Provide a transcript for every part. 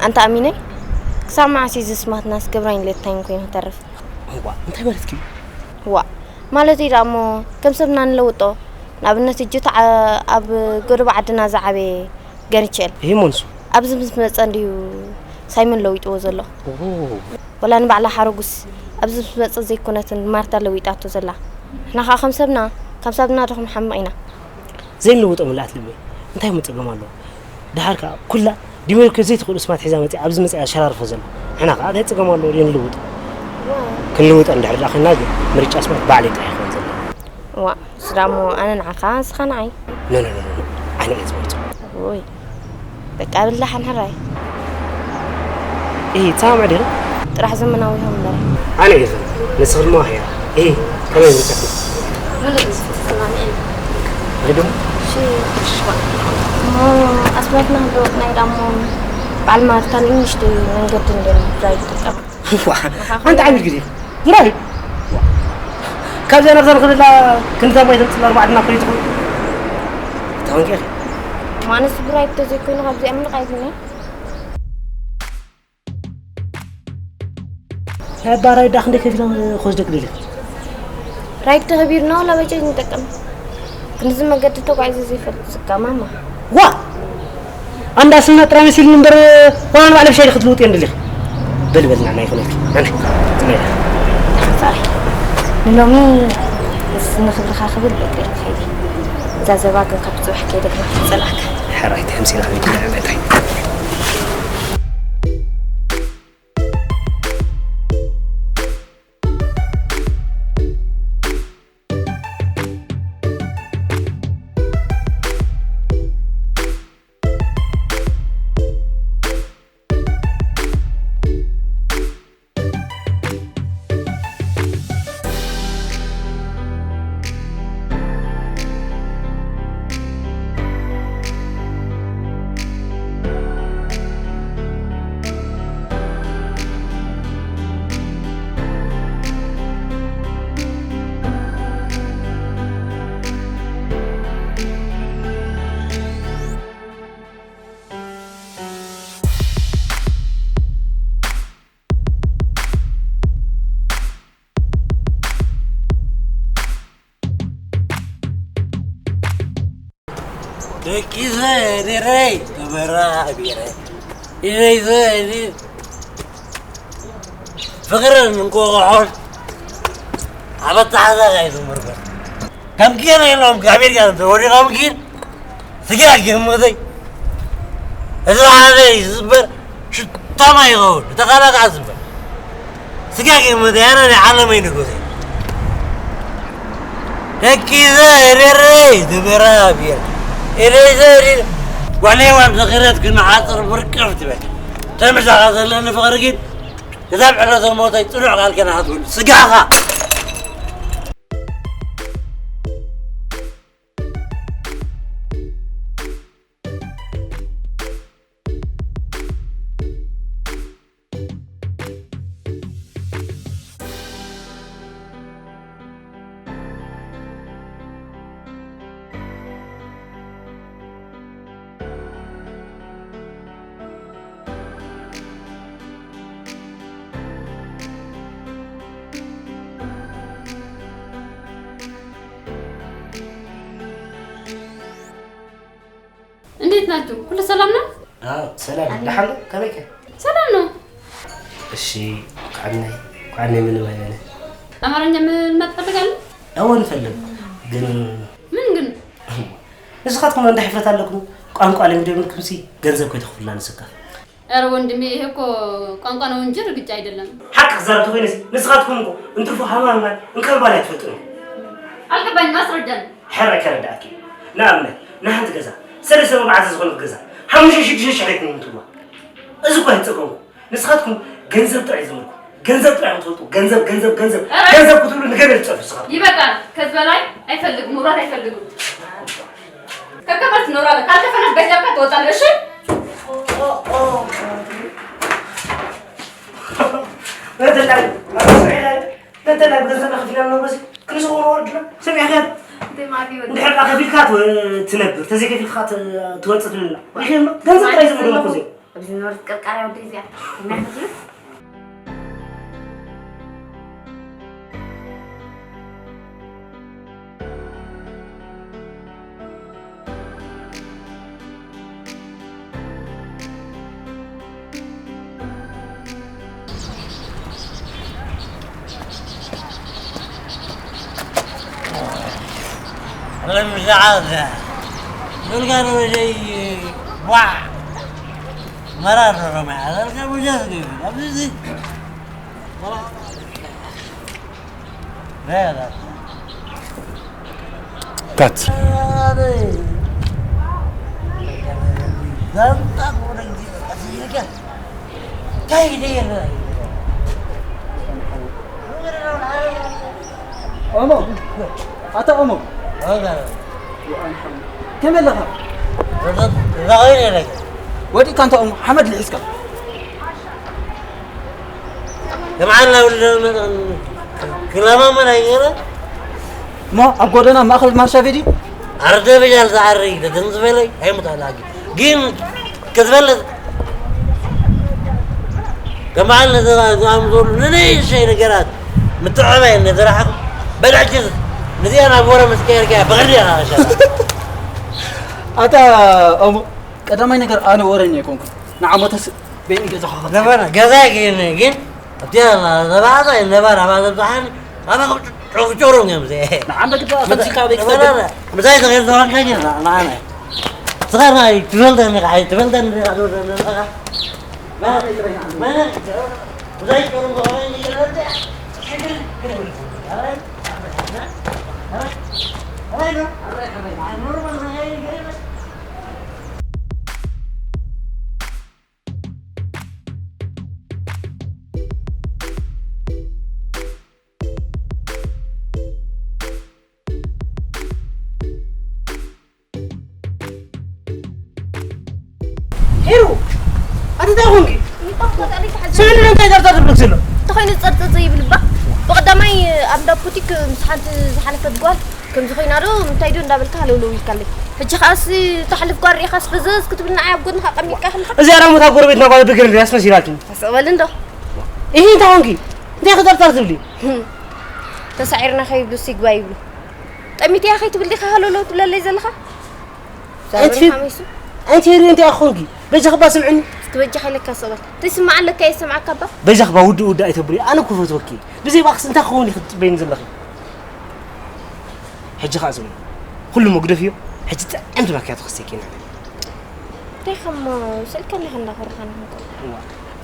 እንተ ኣሚነይ፣ ክሳብ መዓስ እዩ ዝስማትናስ ገብራይን ሌታይን ኮይኑ ክተርፍ? እዋ፣ እንታይ ማለትኪ እዩ? ዋእ፣ ማለተይ ደኣ እሞ፣ ከም ሰብና ንለውጦ። ንኣብነት፣ ሕጂ እቲ ዓ-፣ ኣብ ጎደቦ ዓድና ዝዓበየ ገንቸል። ይሄ ሞንሱ? ኣብዚ ምስ መጸ እንድዩ ሳይመን ለዊጥዎ ዘሎ። ኦ። ወላ ንባዕላ ሓረጉስ ኣብዚ ምስ መጸ ዘይኮነትን ማርታ ለዊጣቶ ዘላ። ንሕና ከኣ ከም ሰብና፣ ካብ ሰብና ዶ ክንሓምቕ ኢና? ዘይንልውጦ ምልኣት ልበይ። እንታይ እሞ ጸገም ኣለዎ? ደሓር ከኣ ኩላ ዲመልኩ ዘይትኽእሉ ስማት ሒዛ መጺኣ ኣብዚ መጺኣ ሸራርፎ ዘላ። ንሕና ከኣ እንታይ ጸገም ኣለዎ? ደይ ንልውጦ። ክንልውጦ እንድሕር ደኣ ኮይንና ግን ምርጫ ስማት ባዕለይ ጥራሕ ይኸውን ዘሎ። ዋእ፣ እሱ ደኣ እሞ ኣነ ንዓኻ፣ ንስኻ ንዓይ። ኖ፣ ኖ፣ ኖ፣ ኖ፣ ኖ። ኣነ እየ ዝመርጾ። ውይ፣ በቃ ብላሕ ንሕራይ። እይ፣ ትሰማምዕ ዲኺ? ጥራሕ ዘመናዊ ይኹን እምበር። ኣነ እየ ዝብል። ንስኺ ድማ ሃያ። እይ፣ ከመይ ምርጫኺ? ምሉእ እዩ ዝፍጽም፣ ኣነ እየ። ግድም? እሺ፣ እሺ። እሞ ኣስማትና ክንለውጥ ናይ ዳሞ በዓል ማርታን ንእሽተይ መንገዲ እንደ ብራይ ይጥቀም። ዋ፣ ኣንተ ዓቢድ ግዜ። ዝራይ። ካብዚኣ ናብዛ ንኽደላ ክንዛ ማይ ተምጽላ ኣርባዕትና ኮይቱ። ተወንጌል። ማነስ ብራይ ተዘይኮይኑ ካብዚኣ ምንቕ ኣይብልኒ። ኣባራይ ዳኽ እንደ ከፊላ ኾዝ ደቅ ደለ። ራይድ ተኸቢርና ወላ በጃጅ ንጠቀም። ክንዚ መገዲ ተጓዒዘ ዘይፈልጥ ስጋ ማማ። ዋ! ኣንዳ ስምና ጥራይ መሲልኒ እምበር፣ ዋላ ንባዕለ ብሻይ ክትልውጥ እየ ንደሊኺ። በል፣ በል፣ ንዓና ይኹነልኪ። ኣነ፣ ትመያ። ፋሪ። ንሎሚ ምስ ንኽብርኻ ክብል በቂ ከይዲ። እዛ ዘባ ግን ካብ ጽባሕ ከይደ ግና ክጸልኣካ። ሕራይ፣ ተምሲልካ ቤት፣ ሕራይ፣ ሕራይ። ደቂ ዘደረይ ተበራቢረ ኢለይ ዘዲ ፍቕርን እንቆቕሖን ኣብ ኣተሓዛጋ እዩ ዝምርኮስ። ከም ገና ኢሎም ኣሜሪካ እንተወዲቖም ግን ስጋ ግምተይ እዚ ሓደ እዩ ዝዝበር ሽታማ ይኸውን። ተቓላቃ ዝዝበር ስጋ ግምተይ ኣነ ናይ ዓለመይ ንጉሰ። ደቂ ዘደረይ ተበራቢረ ኢለይ ዘዲ ጓሌዋን ዘኽረት ክንሓፅር ብርቅፍ ትበል። ተምሳኻ ዘለኒ ፍቕሪ ግን ክሳብ ዕለተ ሞተይ ጽኑዕ ቃል ኪዳን ክትብል ስጋኻ። እንዴት ናችሁ? ሁሉ ሰላም ነው? አዎ፣ ሰላም። ደሓን ነው? ከመይ ከ? ሰላም ነው። እሺ፣ ኳዕናይ፣ ኳዕናይ ምን ማለት ነው? አማርኛ መልመድ ትፈልጋለህ? አዎ፣ እንፈልግ። ግን ምን ግን? ንስኻትኩም እንዳ ሕፍረት ኣለኩም። ቋንቋ ለሚዶም ኢልኩምሲ ገንዘብ ከይተኽፍሉና ንስካፍ። ኧረ ወንድሜ፣ ይሄ እኮ ቋንቋ ነው እንጂ ርግጫ አይደለም። ሓቂ ክዛረብ ተኾይነሲ፣ ንስኻትኩም እኮ እንትርፎ ሃማማ እንከርባል ኣይትፈልጡን። አልገባኝም፣ አስረዳን። ሕራይ ከረዳእኪ። ንኣብነት፣ ንሓንቲ ገዛ፣ ሰለስተ መባዕቲ ዝኾነት ገዛ፣ ሓሙሽተ ሽዱሽተ ሽሕ ኣይኮነን ትብልዋ። እዚ እኮ ኣይጸገምኩ። ንስኻትኩም ገንዘብ ጥራይ ዝመልኩ። ገንዘብ ጥራይ ክትፈልጡ። ገንዘብ፣ ገንዘብ፣ ገንዘብ። ኧረ! ገንዘብ ክትብሉ ንገበል ትጸርፉ ንስኻትኩም። ይበቃል። ከዚህ በላይ አይፈልግም፣ መውራት አይፈልግም። ከከፈልክ ትኖራለህ፣ ካልከፈልክ በዚያ ቀን ትወጣለህ። እሺ? ነተላይ፣ ነተላይ ብገንዘብና ከፊልና ንነብር፣ እዚ ክንስኡ ወርድና። ሰሚዕካ? እንዴ ማፊ ወዲ። እንድሕር ከፊልካ ትወ-፣ ትነብር፣ ተዘይከፊልካ ት-፣ ትወጽእ ትብልና። ሪኢኺ እሞ፣ ገንዘብ ጥራይ ዝብሉ እኮ እዚኦም። ኣብዚ ዝነበረት ቀርቃርያ ወደይ እዚኣ። ናይ ክትብል? ካት ኦሞ ኣታ ኦሞ ከመይ ኣለኻ? ወዲእካ እንተ ኦሞ ሓመድ ልሒስካ የምዓልና ክለማመን ኣይገረ እሞ ኣብ ጎደና ማእኸል ማርሻ ቬዲ ኣርደ በጃል ዝዓሪ ደደን ዝበለይ ኣይሙታላጊ ግን ክትፈልጥ ከማል ነዘራእዝኣም ዞሉ ንንእሽተይ ነገራት ምትዕባይ ነዘራሕኹ በልዕጅዝ ንዚኣ ናብ ወረ ምስ ቀየርካያ ብቕዲ ኢኻ ሸራ ኣታ ኦሞ ቀዳማይ ነገር ኣነ ወረኛ ኣይኮንኩን ንዓሞተስ በይኒ ገዛኻ ነበረ ገዛ ግን ግን ኣብቲ ነባዛ ነባር ኣባዘብዛሓን ኣነ ክጨሩ እዮም ዘ ንዓም በግዳ ፈዚካ በይ ክፈደ ምሳይ ተኸይር ተዋካኝ ንዓና ስኻና ትፈልጠኒ ትፈልጠኒ ሄሩ ኣቲ እንታይ ኾንኪ? ስምዕኒ እንታይ ዳርታ ትብልክ ዘሎ? እንተኾይኑ ጸርጸር ዘይብል እባ ብቐዳማይ ኣብ እንዳ ቡቲክ ምስ ሓንቲ ዝሓለፈት ጓል ከምዚ ኮይና ዶ እንታይ ዶ እንዳበልካ ሃለውለው ኢልካለይ። ሕጂ ከኣስ ተሕልፍ ጓል ሪኢኻስ ፈዘዝ ክትብል ንዓይ ኣብ ጎንኻ ቀሚጥካ ከለኻ እዚኣ ዳሞ እታ ጎረቤትና ጓል ብግርንድያስ መሲላትኒ። ስቕ በል እንዶ። ኢሂ እንታይ ኾንኪ? እንታይ ክጠርጠር ትብሊ? ተሳዒርና ከይብሉስ ይግባይ ይብሉ። ጠሚትያ ከይትብል ዲኻ ሃለውለው ትብለለይ ዘለኻ? ኣንቲ ኣንቲ ሄሪ እንታይ ኣኾንኪ? በጃኺ ባ ስምዕኒ። እስኪ በጃኻ ኢለካ ሰበል። ተይስማዕ ኣለካ የሰምዓካ ባ። በጃኺ ባ ውዲ ውዲ ኣይተብሊ። ኣነ እኮ ፈትወኪ። ብዘይ ባክስ እንታይ ክኸውን ኢኺ ትጽበይኒ ዘለኺ? ሕጂ ኸኣ ስምዒ። ኩሉ መጉደፍዮ። ሕጂ ጥዕምቲ ባክያ ትኽሰኪ ኢና። እንታይ ከም ስልከኒ ከንዳ ኮርኻኒ።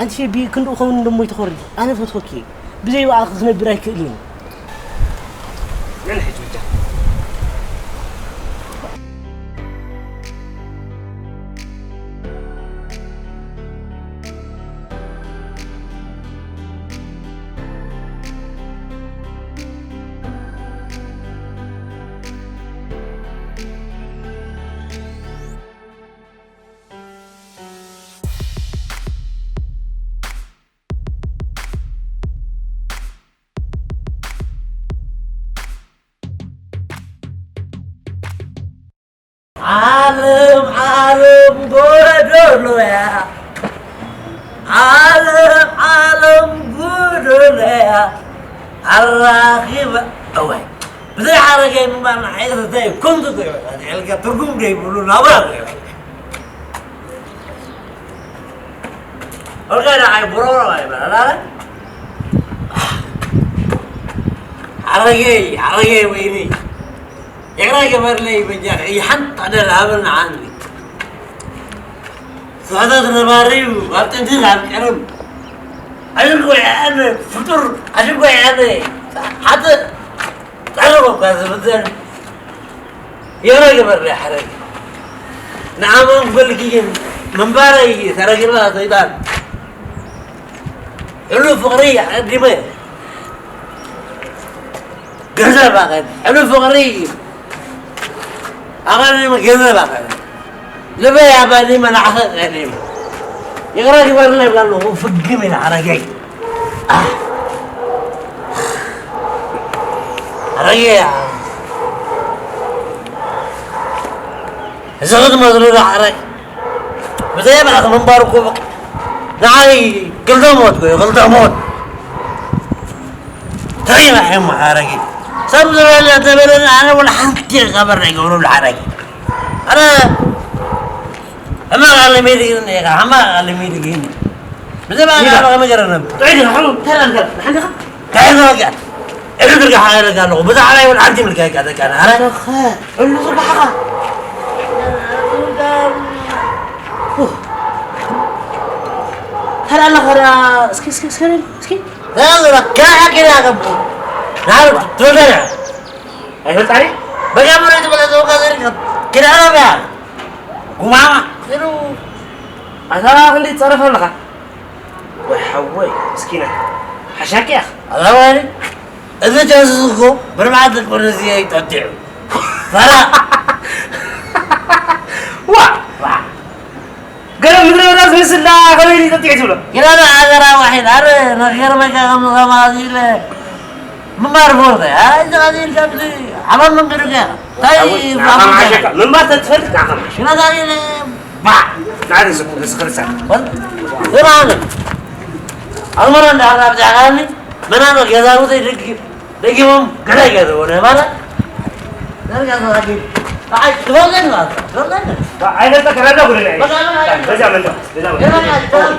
ኣንቲ ፌቢ ክንድኡ ኸውን ደሞ ይትኾሪ ኣነ ፈትወኪ ብዘይ በኣልኪ ክነብር ኣይክእልን። ዓለም ዓለም ጎደሎ እያ ዓለም ዓለም ጎደሎ እያ ኣራኺበ እዋይ ብዘይ ሓረገ ምንባር ንዓይ እንታይ ኮንቱ ዘይበላ ትርጉም ዘይብሉ ናብራ ዘይበላ ኦልካ ንዓይ ብሮሮ ኣይበላላለ ሓረገይ ሓረገይ ወይኒ ይቕረ ግበርለይ በጃ ይሓንጣ ደል ሃበልና ዓንዲ ስሕተት ነባሪ እዩ ኣብ ጥንቲ ካብ ቀርም ኣሽጎ ይኣነ ፍጡር ኣሽጎ ይኣነ ሓጥእ ቀርቦ እኳ ዝብዘን ይቕረ ግበርለይ ሓረግ ንዓመን ፈልጊ ግን ምንባረይ ተረግላ ሰይጣን ሕሉፍ ፍቕሪ ኣቐዲመ ገንዘብ ኣቐዲመ ሕሉፍ ፍቕሪ ኣቐዲመ ገንዘብ ኣቐዲመ ልበይ ኣቐዲመ ንዓኸ ቀዲመ ይቕረ ግበርለይ ይብላ ኣለኹ ፍግም ኢለ ሓረገይ ሓረገይ እዚ ክትመስሉ ዶ ሓረግ ብዘይ ኣምላኽ ምንባር እኮ በቃ ንዓይ ክልተ ሞት እኮ እዩ፣ ክልተ ሞት። እንታይ ኢኻ ሕማቕ ኣረጊት? ሰብ ዝበለ ተበለኒ ኣነ ወላ ሓንቲ እየ ካብ በረይ ገብረሉ ሓረጊት። ኣነ ሕማቕ ኣለሚድ እዩ ኢኻ፣ ሕማቕ ኣለሚድ እዩ። ብዘይ ኣምላኽ ከመይ ገይረ ነብር? ጥዑይ ዲኻ? ሕሙ እንታይ ዳልካ? ንሓንዲኻ? እንታይ ኢኻ በቃ? ዕሉ ዝርጋሕ ኣለካ ኣለኹ። ብዛዕባ ይብል ሓንቲ ምልካ ይቃ ደቃ ኣረ። ኣረኸ ዕሉ ዝርጋሕኻ። ተራ ኣለኻ ዳ እስኪ እስኪ እስኪ እስኪ። لا لا لا كان حكي لها قبل. نعرف تقول لنا. ኣይፈልጣኒ በቃ ምረጥ በላ ዘውካ ዘሪካ። كده أنا بقى. ጉማማ። كده ኣታ ክንደይ ትጸረፍ ኣለኻ? ወይ ሓወይ ምስኪና ሓሻኪ ኢኻ። ኣላ ወይኒ፣ እዚ ጃሱስ እኮ ብርብዓተ ቁርዚ እዩ ጠጢዑ። ፈራ። ዋ! ዋ! ገለ ምድረ በዳ ዝመስል ዳ ከመይ እዩ ጠጢዑ ትብሎ? ግዳ ዶ ሃገራዊ ዋሒድ፣ ኣረ፣ ንኽገርመካ ከም ከማዚ ኢለ ምማር ፎርተ፣ ኣይ፣ እዚ ኸዚ ኢልካ ብዚ ሓማም መንገዱ ከ፣ እንታይ ሓወይ፣ እዩ ንዓኻ ብኣፍሪካ? መሓሸካ፣ ምንባር ተትፈልጥ ንዓኻ መሓሸካ። ግዳ ዛሬ ባ! ንዓይ ዝኹ-፣ ዝኽርሳ። ወል-፣ ዝባህል። ኣዝመራ እንዳሃራ ብዛዕባኒ፣ መናኖ ገዛውተይ ደጊ-፣ ደጊሞም ገለ ገዘው ነበረ። ዘርጋ ዘራጊ። ኣይ፣ ትበልገን ማለት ነው። ትበልገን። ኣይፈልጠካ፣ ረዳ ጉዳይ። በቃ፣ በቃ፣ በቃ። በዛ መንደር፣ በዛ መንደር። ገና፣ ገና።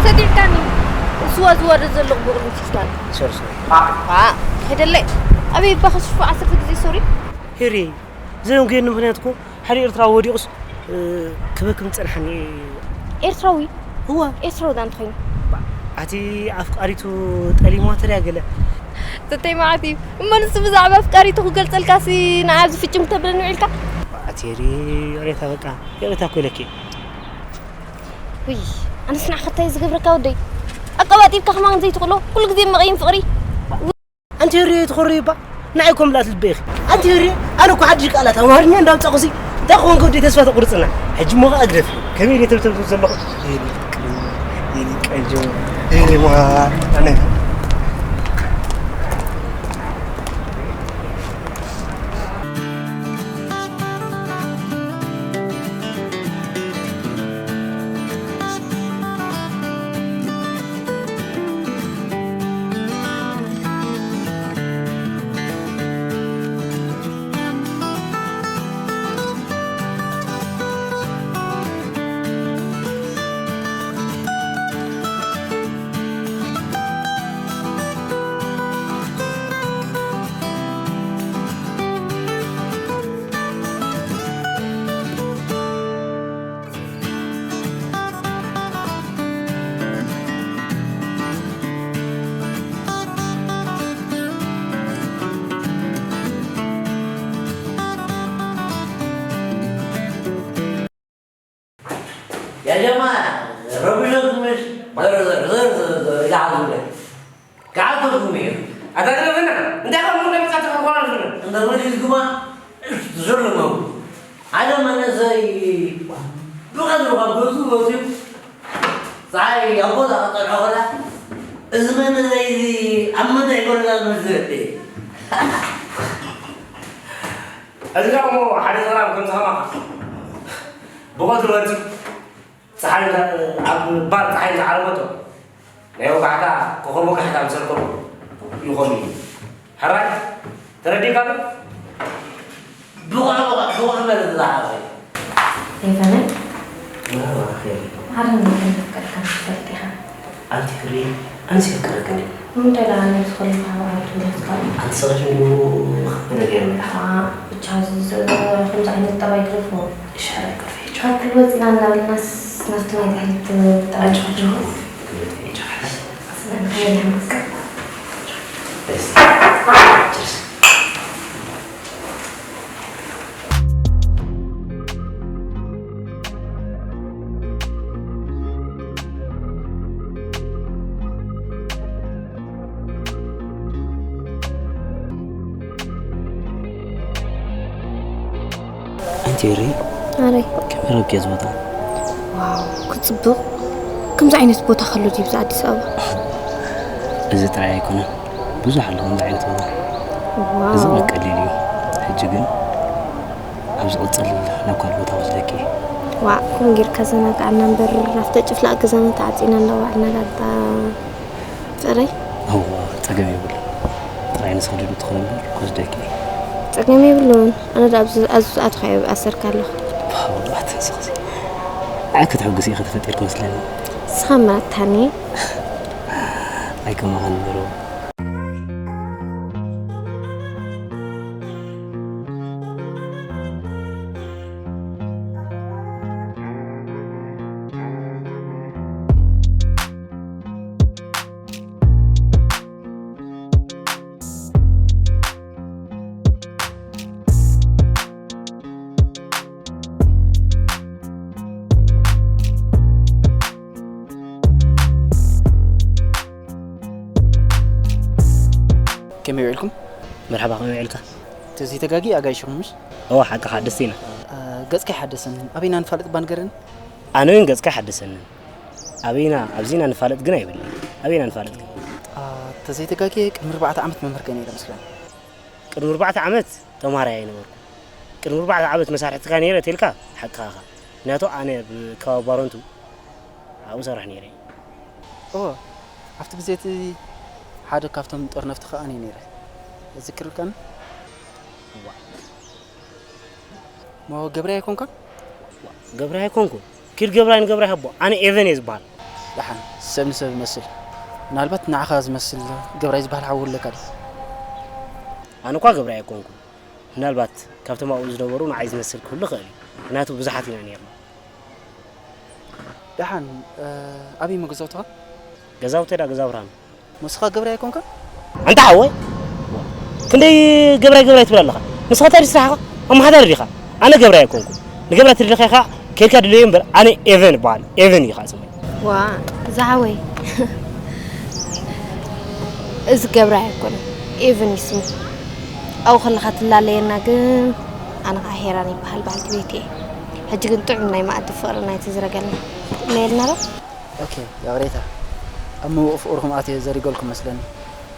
ሰዲድካኒ። ስዋ ዝወርድ ዘለኹ ብቕድሚ ትሽካል። ሶሪ፣ ሶሪ። ዋ፣ ሄደለይ። ኣበይ እባ ክሽፉ ዓሰርተ ግዜ ሶሪ? ሄሪ፣ ዘዮን ገይኒ ምኽንያት እኮ ሓደ ኤርትራዊ ወዲቑስ፣ እ፣ ክበክም ጸንሓኒ። ኤርትራዊ? እዋ። ኤርትራዊ ዳ እንተኾይኑ? ኣቲ ኣፍቃሪቱ ጠሊምዋ ተድያ ገለ። ዘተይ መዓት እዩ። እሞ ንሱ ብዛዕባ ኣፍቃሪቱ ክገልጸልካሲ ንዓ ኣብዚ ፍጭም ክተብለኒ ውዒልካ? ኣቲ ሪ-፣ ይቕሬታ በቃ፣ ይቕሬታ እኮ ኢለኪ። ውይ፣ ኣነስ ንዓኻ እንታይ ዝገብረካ ወደይ? ኣቀባጢብካ ከማን ዘይትኽእሎ፣ ኩሉ ግዜ መቐይም ፍቕሪ። ኣንቲ ህርየ ትኾርዩ እባ፣ ንዓይ እኮ ምልኣት ልበይ ኢኺ። ኣንቲ ህርየ፣ ኣነ እኮ ሓድሽ ቃላት ኣምሃርኛ እንዳምጻኹሲ፣ እንታይ ክኾን ከብዲ ተስፋ ተቑርጽና። ሕጂ እሞ ኸኣ ግደፊ። ከመይ ኢለ ተብተብ ዘለኹ? የኔ ፍቅር፣ የኔ ቆንጆ፣ የኔ ማር፣ ኣነ يا جماعة، ربي يشوفكم مش. زر، زر، زر، زر، زر، قاعد ولا؟ قاعد ولا؟ أنت كده فين؟ أنت يا أخي، ممكن تفتح القرآن فين؟ أنت الرجل يسكما؟ إيش تزر له؟ على ما أنا زي، بغد بغد بغد بغد. صحيح، يا أبو، لا، أطلع أولا. إذا ما أنا زي دي، أما أنا يقول لك مش زي دي. እዚ ደሞ ሓደ ሰላም ከም ዝኸማኻ ብቐትሪ ወፂኡ ፀሓይ እንዳ-፣ ኣብ ባር ፀሓይ እንዳዓረበቶ ናይ ወጋሕታ ኮኸብ ወጋሕታ ምሰልኮም ይኾኑ እዩ። ሕራይ ተረዲእካ ዶ? ብቑዕ፣ ብቑዕ፣ ብቑዕ በል ዝለዓበ። ኤቨነ፣ መርሃባ፣ ሄሪ። ዓለም እንታይ መፍቀድካ ትፈልጥ ኢኻ? ኣንቲ ክሪ፣ ኣንስ የፍቅረክኒ። እንታይ ደኣ ነብሲ ከለኻ ኣብኣ ትብለካ? ኣንቲ ሰቐሽ እንዲሁ ክብለ ገይሩ። ኣኣ፣ ብቻ እዚ፣ እዚ፣ ከምዚ ዓይነት ጠባይ ግደፎ። እሺ፣ ሕራይ ክርፌ። ካብ ክልወፅና እናበልናስ ናብቲ ናይ ድሕሪት ጠባይ ኣጆ፣ ኣጆ። ክልወጥ እየ፣ ቻው። ኣስመራ፣ እንታይ ኢልካ? ደስ። ቸርስ። ኣንቲ ሪ፣ ኣረይ። ከመይ ረኪ እዚ ቦታ? ዋው፣ ክጽብቕ። ከምዚ ዓይነት ቦታ ከሎ ድዩ ኣብዚ ኣዲስ ኣበባ? እዚ ጥራይ ኣይኮነን፣ ብዙሕ ኣሎ ከምዚ ዓይነት ቦታ። ዋው። እዚ ቀሊል እዩ። ሕጂ ግን ኣብ ዝቕጽል ናብ ካልእ ቦታ ወስደኪ። ዋእ፣ ከምኡ ጌርካ ዘናግዓና እምበር፣ ኣብታ ጭፍላቕ ገዛና ተዓጺና እንዳዋዕልና ዳታ ጸረይ። እዋ፣ ጸገም የብሉን። ጥራይ ንስኺ ድሉው ትኾኒ እምበር ክወስደኪ። ጸገም የብሉን። ኣነ ደኣ ኣብዚ፣ ኣብዚ ዝኣተኹ እየ ኣሰርካ ኣለኹ። ዋው፣ ኣቲ ንስኺ ንዓይ ክትሕጉሲ ኢኺ ተፈጢርኪ መስለኒ። ንስኻ እምበር ኣታኒ። ኣይከማኻን እምበር። ከመይ ውዒልኩም? መርሓባ፣ ከመይ ውዒልካ? ተዘይተጋጊ ኣጋይሽ ኢኹም ምሽ? እወ፣ ሓቅኻ፣ ደስ ኢና። እ፣ ገጽካ ኣይሓደሰንን። ኣበይና ንፋለጥ እባ ንገረኒ? ኣነ እውን ገጽካ ኣይሓደሰንን። ኣበይና፣ ኣብዚና ንፋለጥ ግን ኣይብልን። ኣበይና ንፋለጥ ግን? እ፣ ተዘይተጋጊ ቅድሚ ኣርባዕተ ዓመት መምህርከ ነይረ መስለኒ። ቅድሚ ኣርባዕተ ዓመት ተምሃራይ ኣይነበርኩ። ቅድሚ ኣርባዕተ ዓመት መሳርሕትካ ነይረ ተልካ ሓቅኻ ኢኻ። ምክንያቱ ኣነ ኣብ ከባቢ ባረንቱ ኣብኡ ሰርሕ ነይረ። እወ፣ ኣብቲ ግዜ እቲ ሓደ ካብቶም ጠርነፍቲ ከኣ ኣነ ነይረ። እዝክር ኢልካኒ? እዋ። እሞ ገብራይ ኣይኮንካን? ገብራይ ኣይኮንኩን። ኪድ ገብራይ ንገብራይ ሃቦ። ኣነ ኤቨን እየ ዝበሃል። ደሓን፣ ሰብ ንሰብ ይመስል። ምናልባት ንዓኻ ዝመስል ገብራይ ዝበሃል ሓው ኣለካ ዶ? ኣነ እኳ ገብራይ ኣይኮንኩን። ምናልባት ካብቶም ኣብኡ ዝነበሩ ንዓይ ዝመስል ክህሉ ይኽእል እዩ። ምክንያቱ ብዙሓት ኢና ነይርና። ደሓን፣ እ፣ ኣበይ እሞ ገዛውትኻ? ገዛውተይ ዳ ገዛ ብርሃኑ። ንስኻ ገብራይ ኣይኮንካን? ኣንታ ሓወይ፣ ክንደይ ገብራይ ገብራይ ትብል ኣለኻ? ንስኻ እንታይ ድዩ ስራሕኻ? ኣመሓዳሪ ዲኻ? ኣነ ገብራይ ኣይኮንኩን። ንገብራይ ትደልኻ ኢኻ፣ ኬድካ ድለዮ እምበር፣ ኣነ ኤቨን እበሃል። ኤቨን እዩ ኸዓ ስመይ። ዋ፣ ዝሓወይ፣ እዚ ገብራይ ኣይኮነን፣ ኤቨን እዩ ስሙ። ኣብኡ ከለኻ ትላለየና ግን፣ ኣነ ኸዓ ሄራን ይበሃል በዓልቲ ቤት እየ። ሕጂ ግን ጥዑም ናይ መኣዲ ፍቕርና እዩ ተዝረገልና። ትጥለየልና ዶ? ኦኬ፣ ይቕሬታ። ኣብ ምዉቕ ፍቕርኹም ኣትየ ዘሪገልኩም መስለኒ።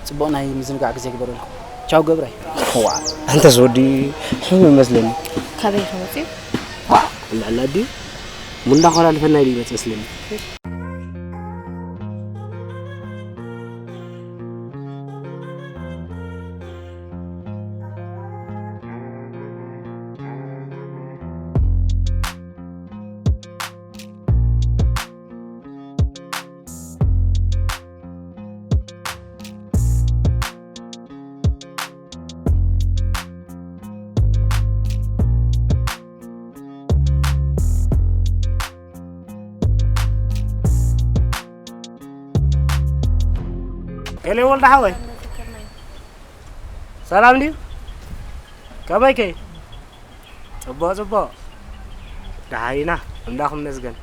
ጽቡቕ ናይ ምዝንጋዕ ግዜ ግበረልኩም። ቻው ገብራይ። ዋ፣ ኣንተስ ወዲ ሕሙም ይመስለኒ። ካበይ ኢኻ መጺኡ? ዋ፣ ኣላ ኣላ ድዩ? ሙላ ኮላልፈና ኢሉ ይመጽእ መስለኒ። ኤሌ ወልደ ሓወይ፣ ሰላም ድዩ? ከመይከ? ጽቡቕ ጽቡቕ፣ ደሓን ኢና፣ ኣምላኽ ይመስገን።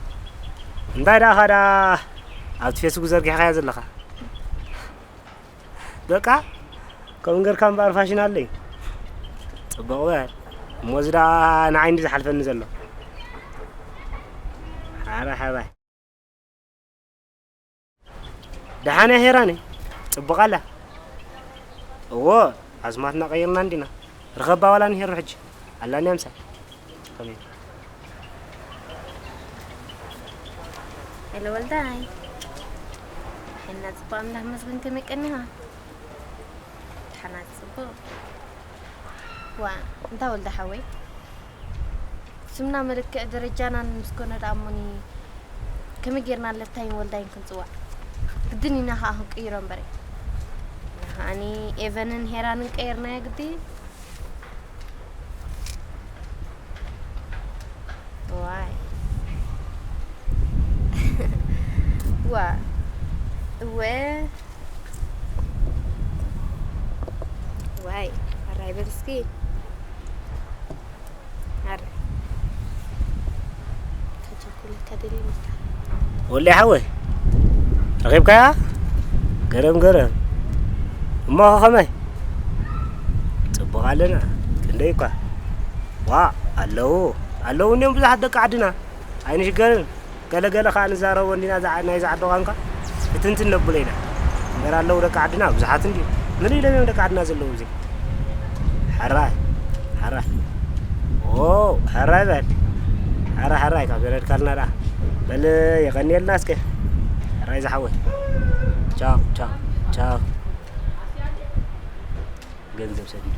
እንታይ ደኣ ኸዳ ኣብቲ ፌስቡክ ዘርጊሕካዮ ዘለኻ? በቃ ከምኡ ገርካ እምበኣር ፋሽን ኣለዩ። ጽቡቕ በል እሞ፣ እዚ ደኣ ንዓይ እንዲ ዝሓልፈኒ ዘሎ። ሓባይ ሓባይ። ደሓን እያ ሄራነይ? ጽቡቕ ኣላ። እዎ፣ ኣስማትና ቀይርና እንዲና። ርኸባ ዋላ ንሄሩ ሕጂ። ኣላኒ ኣምሳይ። ከመይ? ሄሎ ወልዳይ። ሕና ጽቡቕ ኣምላኽ መስገን ከመይ ቀኒኻ? ደሓና ጽቡቕ። ዋ፣ እንታ ወልደ ሓወይ። ስምና መለክዒ ደረጃናን ምስ ኮነ ደኣ እሞኒ ከመይ ጌርና ለታይን ወልዳይን ክንጽዋዕ? ግድን ኢና ከኣ ክንቅይሮ እምበሪ። ንሃኒ ኤቨንን ሄራንን ቀይርናዮ ግዲ። ዋይ። ዋ። እወ። ዋይ። ኣራይ በል እስኪ። ኣረ። ከቸኩለካ ደልየ መስካ። ወለይ ሓወይ፣ ረኺብካያ? ገረም ገረም። እሞ ከ ከመይ? ጽቡቕ ኣለና። ክንደይ እኳ። ዋ፣ ኣለዉ። ኣለዉ እንድዮም ብዙሓት ደቂ ዓድና። ኣይንሽገርን። ገለ ገለ ኸኣ ንዛረቦ እንዲና፣ ዝዓ-፣ ናይዚ ዓዲ ቋንቋ ፍትንትን ነብሎ ኢና። እምበር ኣለዉ ደቂ ዓድና ብዙሓት እንድዩ። ምልእ ኢሎም እዮም ደቂ ዓድና ዘለዉ እብዚ። ሕራይ፣ ሕራይ። ኦ፣ ሕራይ በል። ሕራይ፣ ሕራይ፣ ካብ ዘረድካልና ደኣ። በል፣ የቐንየልና እስከ። ሕራይ ዝሓወይ። ቻው፣ ቻው፣ ቻው። ገንዘብ ሰዲዱ።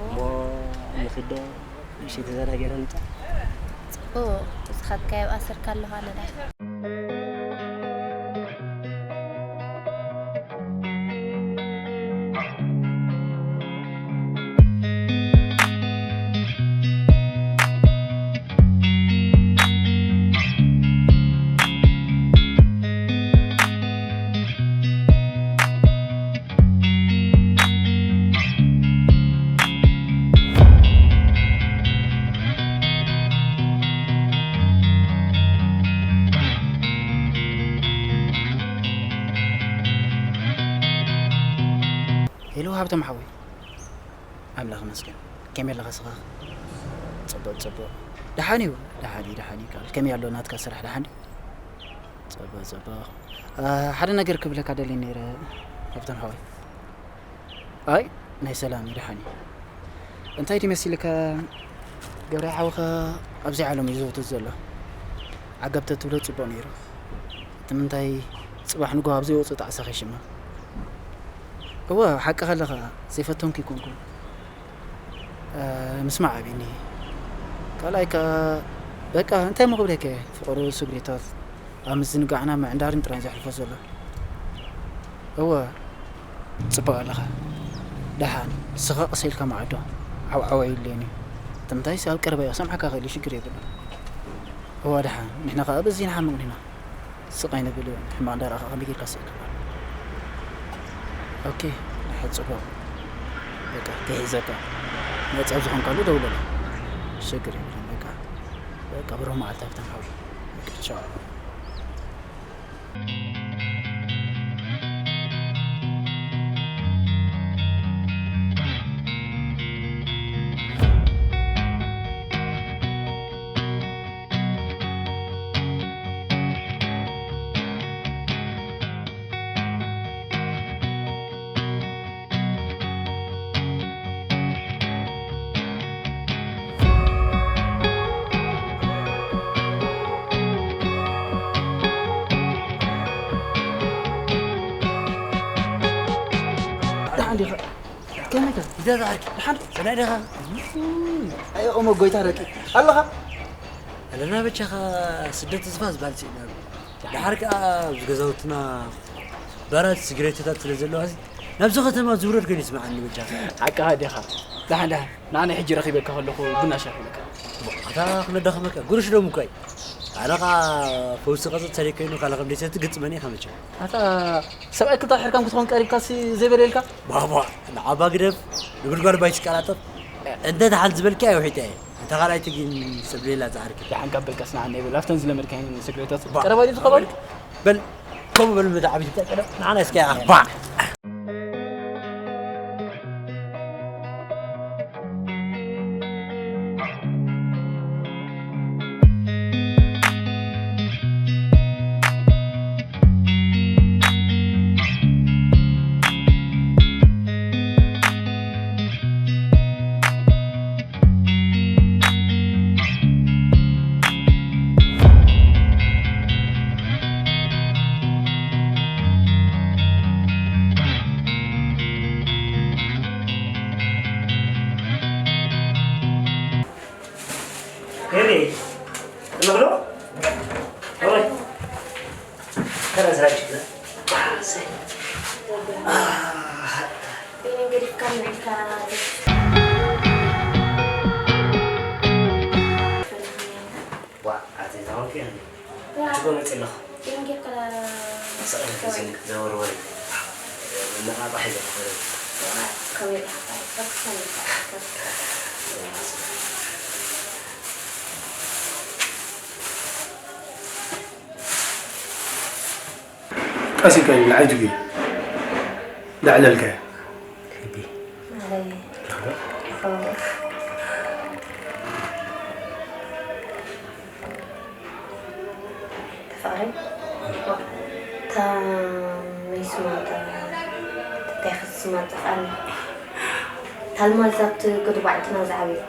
እሞ ንኽዶ ንእሽተይ ተዘናጊዕና ንምጻእ። ጽቡቕ፣ ዝኸድካዮ ኣብ ኣሰርካ ኣለኹ ኣነ ደኣ። ሄሎ ሃብቶም ሓወይ፣ ኣምላኽ ይመስገን። ከመይ ኣለኻ ስኻ? ጽቡቕ ጽቡቕ። ደሓን እዩ፣ ደሓን እዩ፣ ደሓን እዩ። ከመይ ኣሎ ናትካ ስራሕ፣ ደሓን ድዩ? ጽቡቕ ጽቡቕ። እ፣ ሓደ ነገር ክብለካ ደልየ ነይረ ሃብቶም ሓወይ። ኣይ ናይ ሰላም እዩ፣ ደሓን እዩ። እንታይ ድዩ መሲልካ፣ ገብረ ሓውኻ ኣብዚ ዓለም እዩ ዝወትት ዘሎ። ዓገብ ተትብሎ ጽቡቕ ነይሩ። እቲ ምንታይ ጽባሕ ንግሆ ኣብ ዘይወጽእ ጣዕሳ ከይሽመም። እወ ሓቅኻ ኣለኻ፣ ዘይፈተንኩ ኣይኮንኩን። እ፣ ምስማዕ ኣብዩኒ። ካልኣይ ከኣ በቃ እንታይ እሞ ክብለካ እየ፣ ፍቕሩ ስግሪታት ኣብ ምዝንጋዕና ምዕንዳርን ጥራይ ዘሕልፎ ዘሎ። እወ፣ ጽቡቕ ኣለኻ። ደሓን፣ ስቕ ኢልካ መዓዶ። ዓውዓው ኣይድልዮን እዩ። ትምንታይስ ኣብ ቀረባ እየ ክሰምዓካ ክእል እየ፣ ሽግር የብሉን። እዋ ደሓን፣ ንሕና ኸኣ በዚ ንሓምቕ ዲና? ስቕ ኣይንብል፣ ሕማቕ እንዳረኣኻ ከመይ ጌርካ ስቕ ትብል? ኦኬ፣ ንሓ ጽቡቕ። በቃ፣ ተሒዘካ። ነጻ ኣብ ዝኾንካሉ ደውለለይ። ሽግር የብሉን፣ በቃ። በቃ፣ ብሩህ መዓልቲ ሃብታም ሓወይ። በቃ፣ ቻው። ደሓን ዲኻ? ከመይ ከ? እንዴት አድርግ? ደሓን? ሰናይ ዲኻ? ኣይ፣ ኦሞ ጎይታ ረቂ ኣለኻ? ኣለና በጃኻ። ስደት ተስፋ ዝበሃል ስኢና ኣሎ። ደሓር ከኣ ኣብዚ ገዛውትና ባራት ሲግሬቶታት ስለ ዘለዋ፣ እዚ ናብዚ ከተማ ዝውረድ ኮይኑ ይስምዓኒ በጃኻ። ሓቅኻ ዲኻ? ደሓን፣ ደሓን። ንዓና ሕጂ ረኺበካ ከለኹ ቡና ሻሂ ኢለካ። ኣታ ክነዳኸመካ፣ ጉርሽ ደም እኮ እዩ። ኣነ ኸኣ ፈውሲ ቀጽል ሰሪሕ ኮይኑ ካልእ ከም ደይሰቲ ግጥመኒ ኢኻ መቸም። ኣታ ሰብኣይ ክልተ ኣሕርካም ክትኾን ቀሪብካሲ ዘይበለልካ? ባባ፣ ንዓባ ግደፍ፣ ንጉድጓድ ባይ ትቀላጠፍ። እንተ ደሓን ዝበልኪ ኣይውሒጠ እየ። እንተ ካልኣይቲ ግን ሰብ ሌላ ዝዓርኪ። ደሓን ካብ በልካስ ንዓና ይበል። ኣብተን ዝለመድካየን ስግሬታት ባ- ቀረባ ድዩ ዝኸበሉ? በል፣ ከምኡ በል፣ መታ ዓቢት ብታይ ቀደም፣ ንዓና እስከ ኣባ። ሄሪ፣ እንብሎ? ኦይ፣ ከረዝራጅ። ዋ፣ ኣቲ ታወቂ። ያ። ትጎመጽ ኣለኹ። ይንጌ ከላ ሰቐለ ዘወርወር። ነቓ ባሕ ዘወርወር። ከመይ ኢኻ? ቀስ ኢልካ እዩ፣ ንዓይ ትጉ። ላዕለልካ። ልቢ። ኣይ። ተፋቒ? እታ መይ ስማ እታ፣ እንታይ ከ ስማ ጠፍኣኒ። ታልማ እዛ ኣብቲ ገዱ ባዕልትና ዝዓበየ።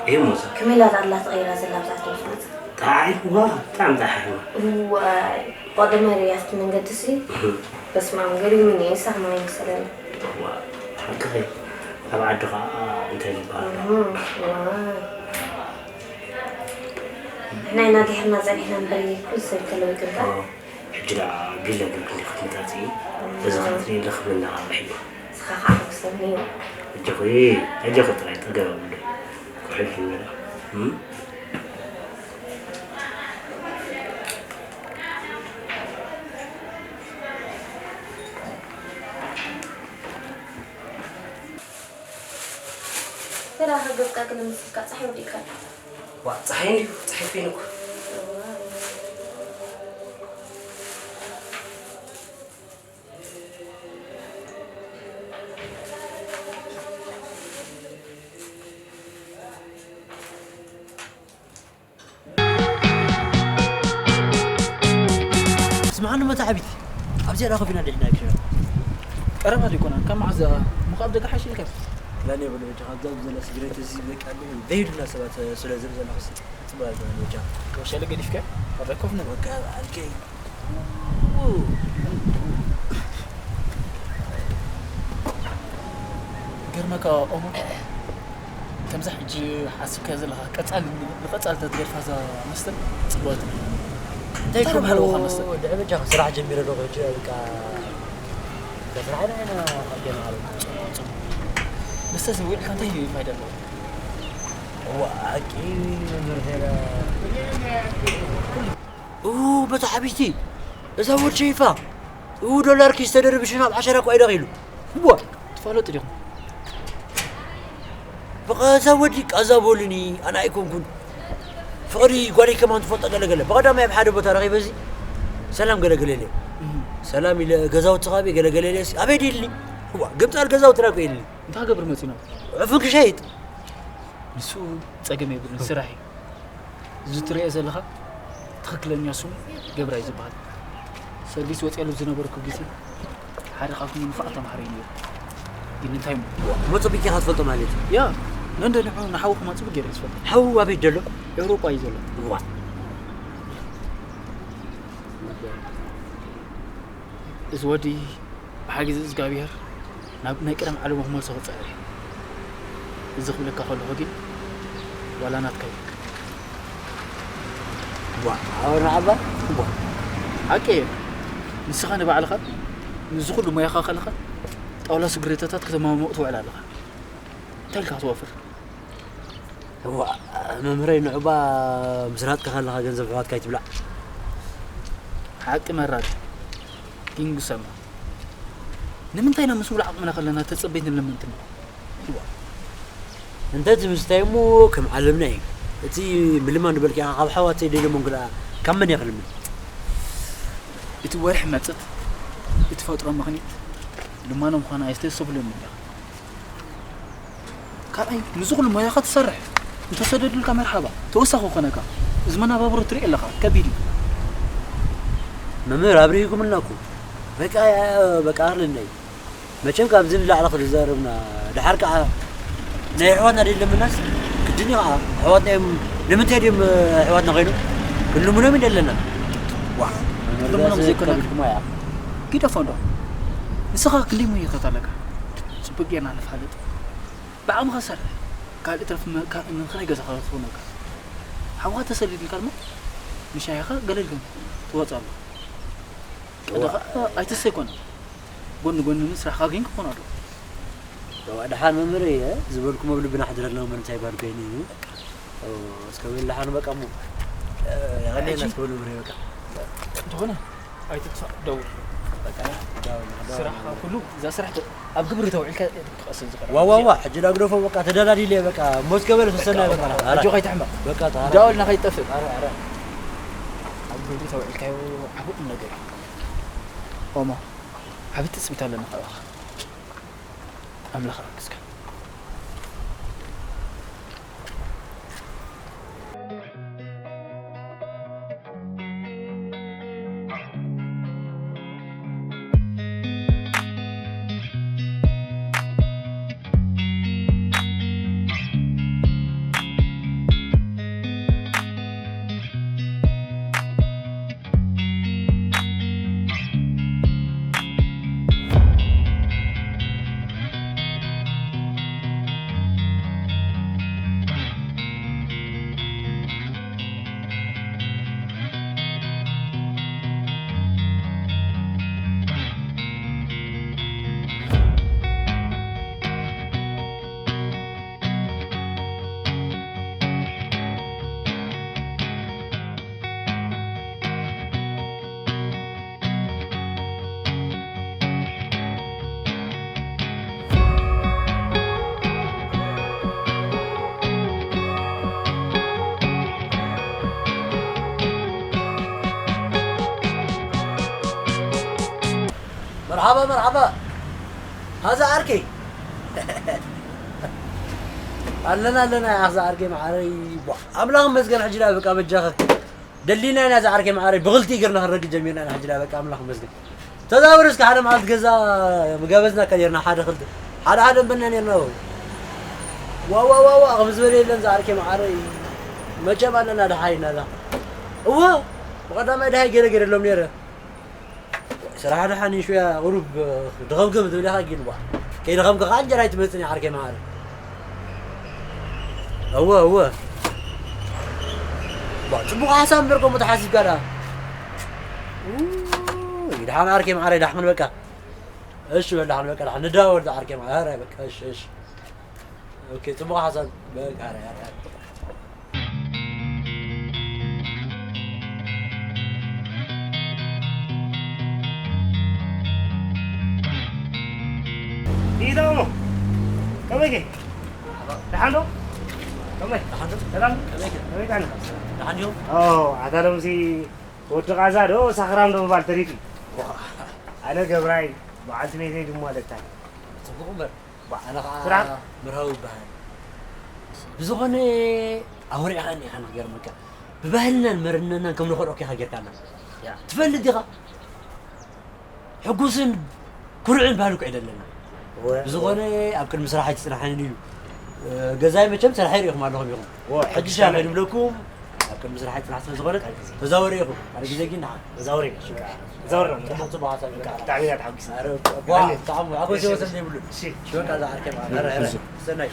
እየ ሞዛ። ከመይ ኢላ እዛ ኣላ ተቐይራ ዘላ ኣብዛ ዓዲ ምስ መጻ? ጣዒ፣ ዋ፣ ብጣዕሚ ጣዒ፣ ዋ። እዋ፣ ቆደመ ርያ ኣብቲ መንገዲ ሲ። እህ። በስመ ኣብ፣ ገሪሙኒ፣ ይሳኽማ ይመሰለኒ። ዋ፣ ሓቅኺ። ኣብ ዓዲ ኸዓ እንታይ ዝበሃል? እህ፣ ዋ። ንሕና ኢና ድሒርና ጸኒሕና እምበር፣ ኩሉ ሰብ ተለዊጡ እምበር። ኦ፣ ሕጂ ደኣ ቢለ ግን ክንዲ ክትመጻጽኢ፣ እዚ ክትርኢ ለኽብና ኣምሒሉ። ንስኻ ኸዓ ሕጉሰኒ እዩ። ኣጆኺ፣ ኣጆኺ ጥራይ፣ ጸገም የብሉን። ክሕል ይበላ። እም? ገና ከገዝካ ግን ምስልካ ጸሓይ ወዲእካ። ዋ፣ ጸሓይ እንድዩ፣ ጸሓይ ኮይኑ እኮ። ስምዓኒ መታዕቢት፣ ኣብዚኣ ዳ ኮፍ ኢና እንዲሕና ክሽረ። ቀረባ ዲኮና፣ ካብ መዓዝ እሞ ካብ ደገ ሓይሽ ኢልካ? ክላን የብሉ፣ በጃ፣ ካብዛ ብዘላ ስግሬት እዚ በቃ፣ ዘይብልና ሰባት ስለ ዝርኢ ዘለኹ፣ ጽቡቕ ኣይኮነን፣ በጃ። ወሸለ ገዲፍካ፣ ወረ ኮፍ ንበል። በቃ፣ ኣልከይ። ው። ገርመካ፣ ኦሞ። ከምዛ ሕጂ ሓሲብካዮ ዘለኻ ቀጻሊ ንቐጻሊ ተትገድፋ እዛ መስተ ጽቡቐት። እንታይ እንታይ ከም ኣለዎ መስተ? ድሕሪ በጃኻ ስራሕ ጀሚረ ኣለኹ ሕጂ በቃ ስራሕ ኢና ሓቂና ኣለኹ። ጽቡቕ፣ ጽቡቕ። መስተ ውዒልካ እንታይ ፋይዳ ኣለዎ? ዋቂ መምህር ሄረ። ኡ፣ በታ ሓቢቲ፣ እዛ ወድ ሸይፋ። ኡ፣ ዶላር ኪስ ተደርብ ሽን ኣብ ዓሸራ እኮ ኣይደኺሉ። ዋ፣ ትፋለጡ ዲኹም? በቃ እዛ ወዲ ቃዛ በሉኒ፣ ኣነ ኣይኮንኩን። ፍቕሪ ጓለይ ከማን ትፈልጦ ገለ ገለ። ብቐዳማይ ኣብ ሓደ ቦታ ረኺበ እዚ ሰላም ገለ ገለ ኢለ። እም። ሰላም ኢለ ገዛውቲ ኻበይ ገለ ገለ ኢለ ሲ፣ ኣበይ ድልኒ? ዋ፣ ግምጣል ገዛውቲ ናኮ ኢልኒ። እንታይ ክገብር መጺና? ዕፉን ክሸይጥ። ንሱ ጸገም የብሉን፣ ስራሕ እዩ። እዚ ትርእዮ ዘለኻ ትኽክለኛ ስሙ ገብራይ ዝበሃል። ሰርቪስ ወፅየሉ ዝነበርኩ ግዜ ሓደ ካብቶም ንፉዓት ተምሃሮ እዩ ነይሩ። ግን እንታይ እሞ? እሞ ፀቢቕካ ኢኻ ትፈልጦ ማለት እዩ? ያ፣ ነንደኒሑ ንሓዉ ከማን ፅቡቅ ገይረ እየ ዝፈልጦ። ሓዉ ኣበይ ደሎ? ኤውሮጳ እዩ ዘሎ። ዋ። እዚ ወዲ ብሓጊዚ እግዚኣብሔር ናብ ናይ ቀደም ዓለሙ ክመልሶ ክጽዕር እየ። እዚ ክብለካ ከለኹ ግን ዋላ ናትካ እዩ። ቧ፣ ኣወና ዓባ፣ ቧ። ሓቂ እየ። ንስኻ ንባዕልኻ ምስዚ ኩሉ ሞያኻ ከለኻ ጣውላ ስግሬታታት ከተማምቕ ትውዕል ኣለኻ። እንታይ ኢልካ ክትወፍር? እዋ፣ መምህረይ ንዑባ ምስ ናትካ ከለኻ ገንዘብ ኣሕዋትካ ኣይትብላዕ። ሓቂ መራር እዩ። ግን ጉሰማ። ንምንታይ ኢና ምስ ሙሉእ ዓቕምና ከለና ተጸበይትን ለመንትን ንኾን? እዋ። እንተ እቲ ምስታይ እሞ ከም ዓለምና እዩ። እቲ ምልማን ዝበልካ ኢኻ ካብ ኣሕዋተይ ደይለመንኩ ደኣ ካብ መን እየ ክልምን? እቲ ወርሒ መጽት፣ እቲ ፈጥሮ ምኽኒት፣ ልማኖ ምዃኑ ኣይስተሰብሉን ኢኻ። ካልኣይ፣ ምስዚ ኩሉ ሞያኻ ትሰርሕ፣ እንተሰደዱልካ መርሓባ፣ ተወሳኺ ክኾነካ። እዚ መነባብሮ ትርኢ ኣለኻ፣ ከቢድ እዩ። መምህር ኣብሪህኩምልና እኮ። በቃ፣ በቃ ኣኽለና እዩ። መቸም ካብዚ ንላዕሊ ክትዛረብና፣ ደሓር ከኣ ናይ ኣሕዋትና ደይለምናስ ግድን እዩ ከኣ። ኣሕዋትና እዮም፣ ንምንታይ ድዮም ኣሕዋትና ኮይኖም? ክንልምኖም እዩ ደለና። ዋ፣ መምህር ክንልምኖም ዳስ ዘይኮነ ከቢድኩም ኣያ። ግደፎ እንዶ። ንስኻ ክንደይ ሞያታት ኣለካ? ጽቡቅ ጌርና ንፋለጥ። ብዓቕምኻ ሰርሕ። ካልእ ትረፍ መ-፣ ካ-፣ ንኽራይ ገዛኻ ክትኾነካ። ሓውኻ ተሰዲዱልካ ድማ ንሻሂኻ ገለል ግን ትወጽእ ኣለኻ። ቀደኻ ኣይትሰ ኣይኮነን። ጎኒ ጎኒ ምን ስራሕኻ ግን ክኾን ኣለዎ። ያው ደሓን መምህረይ፣ ዝበልኩም ኣብ ልብና ኣሕድረልና እሞ እንታይ ባል ኮይኑ እዩ። ኦ፣ እስከ በል ደሓን በቃ እሞ። እ፣ የቐንየልና ሕጂ እስከ በል መምህረይ በቃ። እንተኾነ ኣይትጥፋእ፣ ደውል። በቃ፣ ደውል፣ ደውል፣ ስራሕኻ ደውል። ኩሉ፣ እዛ ስራሕ ተ-፣ ኣብ ግብሪ ተውዒልካ ክትቀስብ ዝኽእል። ዋ፣ ዋ፣ ዋ፣ ሕጂ ዳግደፎ በቃ ተደላዲለ በቃ፣ ሞት ገበል ሰሰና በቃ፣ በቃ፣ ኧረ። ሕጂ ከይትሕመቕ። በቃ፣ ታ፣ ኧረ። ደውልና ከይትጠፍእ። ኧረ፣ ኧረ። ኣብ ግብሪ ተውዒልካዮ ዓቢ ቁም ነገር እዩ። ኦሞ፣ ዓቢ ትጽቢት ኣለና ካባኻ። ኣምላኽ ኣግዝካ። መርሓባ፣ መርሓባ። ሃዛ ዓርከይ። ኣለና፣ ኣለና፣ ሃዛ ዓርከይ መዓረይ። ቧ፣ ኣምላኽ ይመስገን፣ ሕጂ ደኣ በቃ በጃኻ። ደሊና ኢና፣ ሃዛ ዓርከይ መዓረይ። ብኽልቲኡ እግርና ክንረግድ ጀሚርና ኢና፣ ሕጂ ደኣ በቃ ኣምላኽ ይመስገን። ተዛወር እስከ፣ ሓደ መዓልቲ ገዛ ምጋበዝናካ ኔርና፣ ሓደ ክልተ። ሓደ ሓደ እምበልና ኔርና። ዋ፣ ዋ፣ ዋ፣ ዋ፣ ከም ዝበለ የለን፣ ሃዛ ዓርከይ መዓረይ። መቸም ኣለና፣ ደሓይ ኢና፣ እዛ። እወ፣ ብቐዳማይ ደሃይ ገለ ገይረሎም ኔረ። ስራሕ ደሓን እዩ፣ ሽያ ቁሩብ ድኸምክም ትብል ኢኻ ግን፣ ዋ። ከይደኸምካ ኸዓ እንጀራ ኣይትመጽእን እያ ዓርከይ መዓረ። እወ፣ እወ። ዋ፣ ጽቡቕ ሓሳብ እምበር ከምኡ ተሓሲብካ ደኣ። ውይ፣ ደሓን ዓርከይ መዓረ፣ ደሓን በቃ። እሺ በል፣ ደሓን በቃ፣ ደሓን ንደዋወል ዓርከይ መዓረ። ኣረ በቃ፣ እሺ፣ እሺ። ኦኬ፣ ጽቡቕ ሓሳብ። በቃ፣ ኣረ፣ ኣረ፣ ኣረ። ኢዳሞ ከመይ ከ ደሓን ዶ? ከመይ ደሓን ዶ? ሰላም ከመይ ከ ደሓን ዶ? ኦ ኣታ ሎምሲ ወዲ ቃዛ ዶ ሳኽራም ዶ ምባል ተሪፊ። ኣነ ገብራይ በዓልቲ ቤተይ ድማ ለታ። ጽቡቕ እምበር ኣነ ከዓ ስራሕ? ምርሃዊ ይበሃል። ብዝኾነ ኣወሪዕኻኒ ኢኻ ንክገርመካ ብባህልናን መርነናን ከም ንኸልኦክ ኢኻ ጌርካና። ትፈልጥ ዲኻ? ሕጉስን ኩርዕን ባህሊ እኮ እዩ ዘለና። ብዝኾነ ኣብ ቅድሚ ስራሕ ኣይትፅናሓንን እዩ። ገዛይ መቸም ስራሕ ይሪኢኹም ኣለኹም ኢኹም። ሕጂ ሻ ከይድብለኩም ኣብ ቅድሚ ስራሕ ይፅናሕ ስለ ዝኾነ ተዛወሪ ኢኹም። ሓደ ግዜ ግን ንዓ ተዛወሪ ተዛወሪ። ጽቡቕ ጽቡቕ ሓሳብ እዩ። ብጣዕሚ ኢና ተሓጒስና። ዋ ብጣዕሚ ሓጎስ ይወሰን ዘይብሉ። በቃ እዛ ዓርከይ ማለት ሰናይ